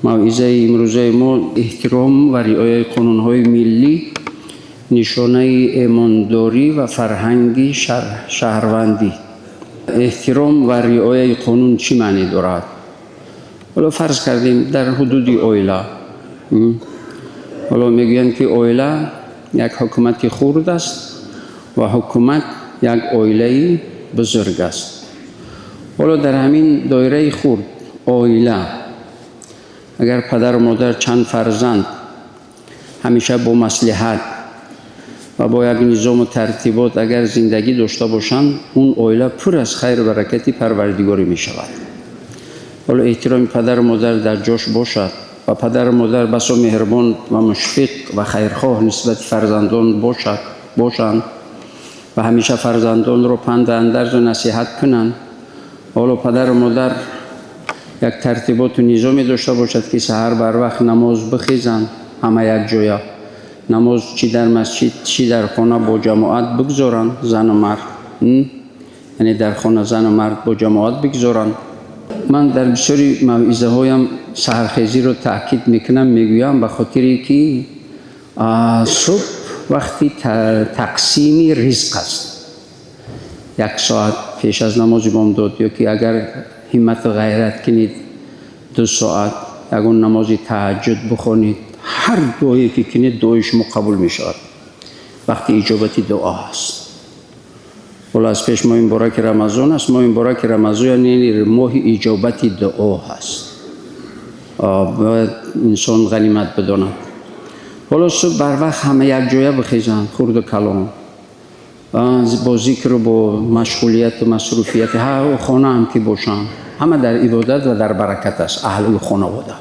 Мавъизаи имрӯзаи мо эҳтиром ва риояи қонунҳои миллӣ, нишонаи имондорӣ ва фарҳанги шаҳрвандӣ. Эҳтиром ва риояи қонун чӣ маънӣ дорад? Ҳоло фарз кардем дар ҳудуди оила. Ҳоло мегӯянд, ки оила як ҳукумати хурд аст ва ҳукумат як оилаи бузург аст. Ҳоло дар ҳамин доираи хурд оила, агар падару модар, чанд фарзанд ҳамеша бо маслиҳат ва бо як низому тартибот агар зиндагӣ дошта бошанд, он оила пур аз хайру баракати Парвардигорӣ мешавад. Ҳоло эҳтироми падару модар дар ҷош бошад ва падару модар басо меҳрубон ва мушфиқ ва хайрхоҳ нисбати фарзандон бошанд ва ҳамеша фарзандонро панду андарзу насиҳат кунанд. Ҳоло падару модар як тартиботу низоме дошта бошад, ки саҳар барвақт намоз бихезанд, ҳама якҷоя намоз, чӣ дар масҷид, чӣ дар хона, бо ҷамоат бигзоранд, зану мард, яъне дар хона зану мард бо ҷамоат бигзоранд. Ман дар бисёри мавъизаҳоям саҳархезиро таъкид мекунам, мегӯям, ба хотире ки субҳ вақти тақсими ризқ аст. Як соат пеш аз намози бомдод ё ки агар ҳиммату ғайрат кунед, 2 соат ягон намози таҳаҷҷуд бихонед, ҳар дуое ки кунед, дуои шумо қабул мешавад. Вақти иҷобати дуо ҳаст. Ҳоло аз пеш моҳи мубораки Рамазон аст. Моҳи мубораки Рамазон яъне моҳи иҷобати дуо ҳаст. Бояд инсон ғанимат бидонад. Ҳоло субҳ барвақт ҳама якҷоя бихезанд, хурду калон, бо зикру бо машғулияту масруфияти ҳар хона ҳам ки бошанд, ҳама дар ибодат ва дар баракат аст аҳли хонавода.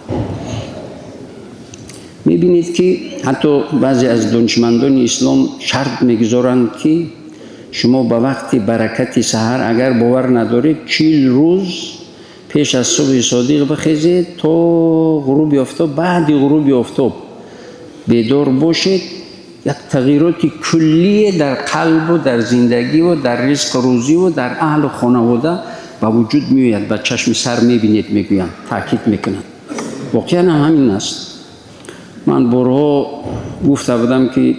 Мебинед, ки ҳатто баъзе аз донишмандони ислом шарт мегузоранд, ки шумо ба вақти баракати саҳар агар бовар надоред, 40 рӯз пеш аз субҳи содиқ бихезед то ғуруби офтоб, баъди ғуруби офтоб бедор бошед, як тағйироти куллие дар қалбу дар зиндагиву дар ризқу рӯзиву дар аҳлу хонавода ба вуҷуд меояд, ба чашми сар мебинед, мегӯянд, таъкид мекунанд. Воқеан ҳам ҳамин аст. Ман борҳо гуфта будам, ки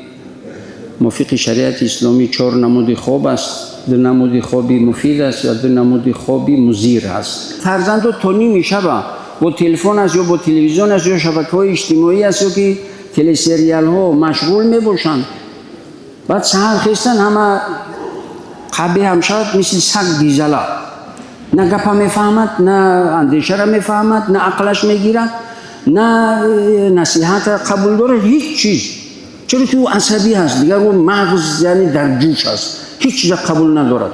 мувофиқи шариати исломӣ чор намуди хоб аст: ду намуди хоби муфид аст ва ду намуди хоби музир аст. Фарзандо то ними шаба бо телефон аст ё бо телевизион аст ё шабакаҳои иҷтимоӣ аст ё ки телесериалҳо машғул мебошанд. Баъд саҳар хестан, ҳама қабеҳ ҳам шавад, мисли саг дизала, на гапа мефаҳмад, на андешара мефаҳмад, на ақлаш мегирад, на насиҳата қабул дорад, ҳеҷ чиз. Чаро ки ӯ асабӣ ҳаст, дигар ӯ мағз яъне дар ҷӯш аст, ҳеҷ чиза қабул надорад.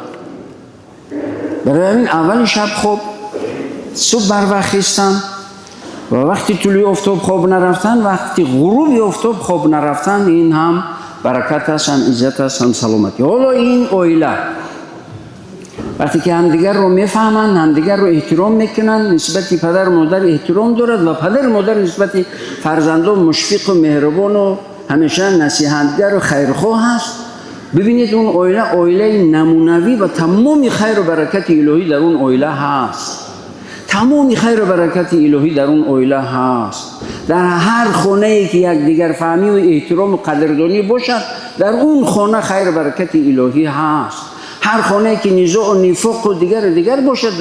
Барои ҳамин аввали шаб хоб, субҳ барвақт хестан ва вақти тулӯи офтоб хоб нарафтан, вақти ғуруби офтоб хоб нарафтан, ин ҳам баракат аст, ҳам иззат аст, ҳам саломатӣ. Ҳоло ин оила вақте ки ҳамдигарро мефаҳманд, ҳамдигарро эҳтиром мекунанд, нисбати падару модар эҳтиром дорад ва падару модар нисбати фарзандон мушфиқу меҳрубону ҳамеша насиҳатгару хайрхоҳ аст, бибинед, он оила оилаи намунавӣ ва тамоми хайру баракати илоҳӣ дар он оила ҳаст. Тамоми хайру баракати илоҳӣ дар он оила ҳаст. Дар ҳар хонае ки якдигарфаҳмиву эҳтирому қадрдонӣ бошад, дар он хона хайру баракати илоҳӣ ҳаст. Ҳар хонае ки низоъу нифоқу дигару дигар бошад,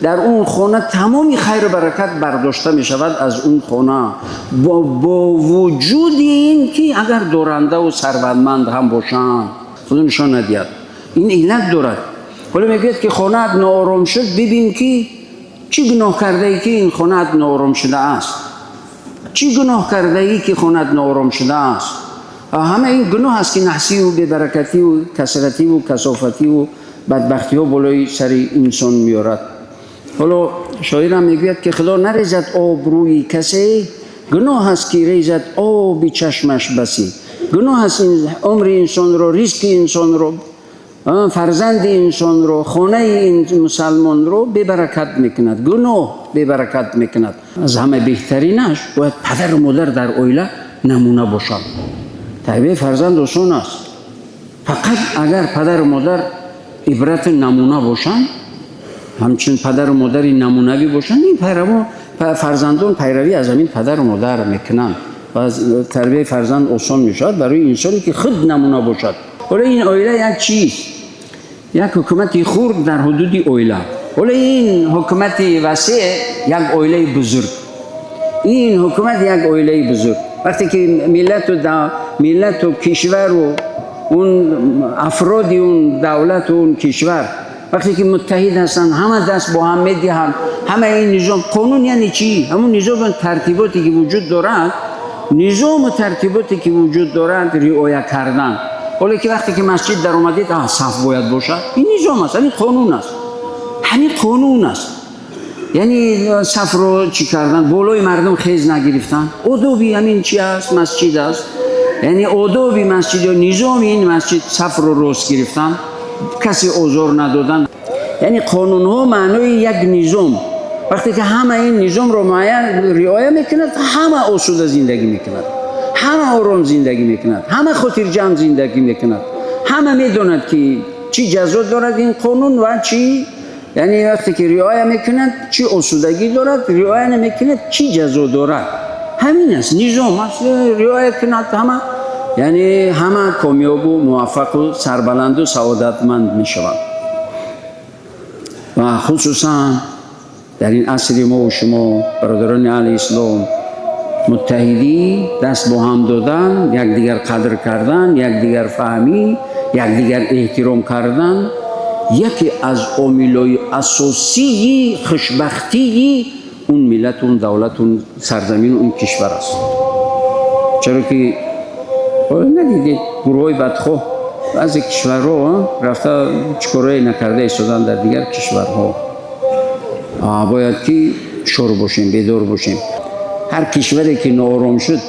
дар он хона тамоми хайру баракат бардошта мешавад аз он хона, бо вуҷуди ин ки агар дорандаву сарватманд ҳам бошанд. Худо нишон надиҳад, ин иллат дорад. Ҳоло мегӯяд, ки хонаат ноором шуд, бибин, ки чӣ гуноҳ кардаӣ, ки ин хонаат ноором шудааст. Чӣ гуноҳ кардаӣ, ки хонаат ноором шудааст? Ҳама ин гуноҳ аст, ки наҳсиву бебаракативу касративу касофативу бадбахтиҳо болои сари инсон меорад. Ҳоло шоирам мегӯяд, ки Худо нарезад об рӯи касе, гуноҳ аст, ки резад оби чашмаш басӣ. Гуноҳ аст умри инсонро, ризқи инсонро, фарзанди инсонро, хонаи мусалмонро бебаракат мекунад. Гуноҳ бебаракат мекунад. Аз ҳама беҳтаринаш бояд падару модар дар оила намуна бошанд. Тарбияи фарзанд осон аст, фақат агар падару модар ибрату намуна бошанд, ҳамчун падару модари намунавӣ бошанд, ин пайраво Фарзандон пайравӣ аз ҳамин падару модар мекунанд ва тарбияи фарзанд осон мешавад барои инсоне ки худ намуна бошад. Ҳоло ин оила як чиз, як ҳукумати хурд дар ҳудуди оила. Ҳоло ин ҳукумати васеъ як оилаи бузург, ин ҳукумат як оилаи бузург. Вақте ки миллату кишвару он афроди он давлату он кишвар вақте ки муттаҳид ҳастанд, ҳама даст бо ҳам медиҳанд, ҳама ин низом. Қонун яъне чӣ? Ҳамун низому тартиботе ки вуҷуд дорад, низому тартиботе ки вуҷуд дорад, риоя кардан. Ҳоло ки вақте ки масҷид даромадед, саф бояд бошад, ин низом аст, ҳамин қонун аст, ҳамин қонун аст. Яъне сафро чӣ кардан, болои мардум хез нагирифтан, одоби ҳамин чи аст, масҷид аст. Яъне одоби масҷид ё низоми ин масҷид сафро рост гирифтан, касе озор надодан. Яъне қонунҳо маънои як низом. Вақте ки ҳама ин низомро муайян риоя мекунад, ҳама осуда зиндагӣ мекунад, ҳама ором зиндагӣ мекунад, ҳама хотирҷамъ зиндагӣ мекунад, ҳама медонад ки чӣ ҷазо дорад ин қонун ва чӣ, яъне вақте ки риоя мекунад, чӣ осудагӣ дорад, риоя намекунад, чӣ ҷазо дорад. Ҳамин аст, низом аст. Риоя кунад ҳама, яъне ҳама комёбу муваффақу сарбаланду саодатманд мешаванд. Ва хусусан дар ин асри мову шумо, бародарони аҳли ислом, муттаҳидӣ, даст бо ҳам додан, якдигар қадр кардан, якдигар фаҳмӣ, якдигар эҳтиром кардан яке аз омилҳои асосии хушбахтии он миллат, он давлат, он сарзамину он кишвар аст. Чаро ки надидед, гурӯҳҳои бадхоҳ баъзе кишварҳо рафта чӣ корое накарда истоданд дар дигар кишварҳо. Бояд ки ҳушёр бошем, бедор бошем. Ҳар кишваре ки ноором шуд,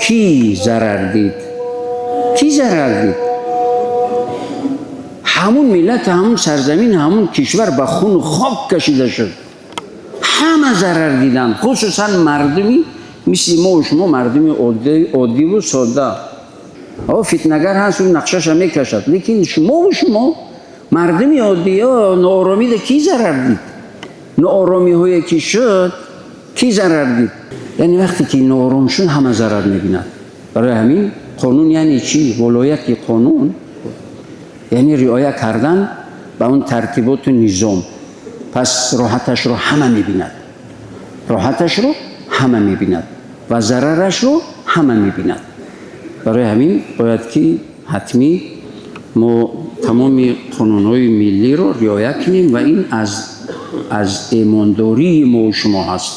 кӣ зарар дид? Кӣ зарар дид? Ҳамун миллат, ҳамун сарзамин, ҳамун кишвар ба хуну хок кашида шуд. Ҳама зарар диданд, хусусан мардуми мисли мову шумо, мардуми оддиву содда. Фитнагар ҳаст, ӯ нақшаша мекашад, лекин шумову шумо, мардуми оддӣ, нооромида кӣ зарар дид? Нооромиҳое ки шуд, кӣ зарар дид? Яъне вақте ки ноором шуд, ҳама зарар мебинад. Барои ҳамин қонун яъне чӣ? Волояти қонун яъне риоя кардан ба он тартиботу низом. Пас роҳаташро ҳама мебинад, роҳаташро ҳама мебинад ва зарарашро ҳама мебинад. Барои ҳамин бояд ки ҳатмӣ мо тамоми қонунҳои миллиро риоя кунем ва ин аз эмондории мову шумо ҳаст.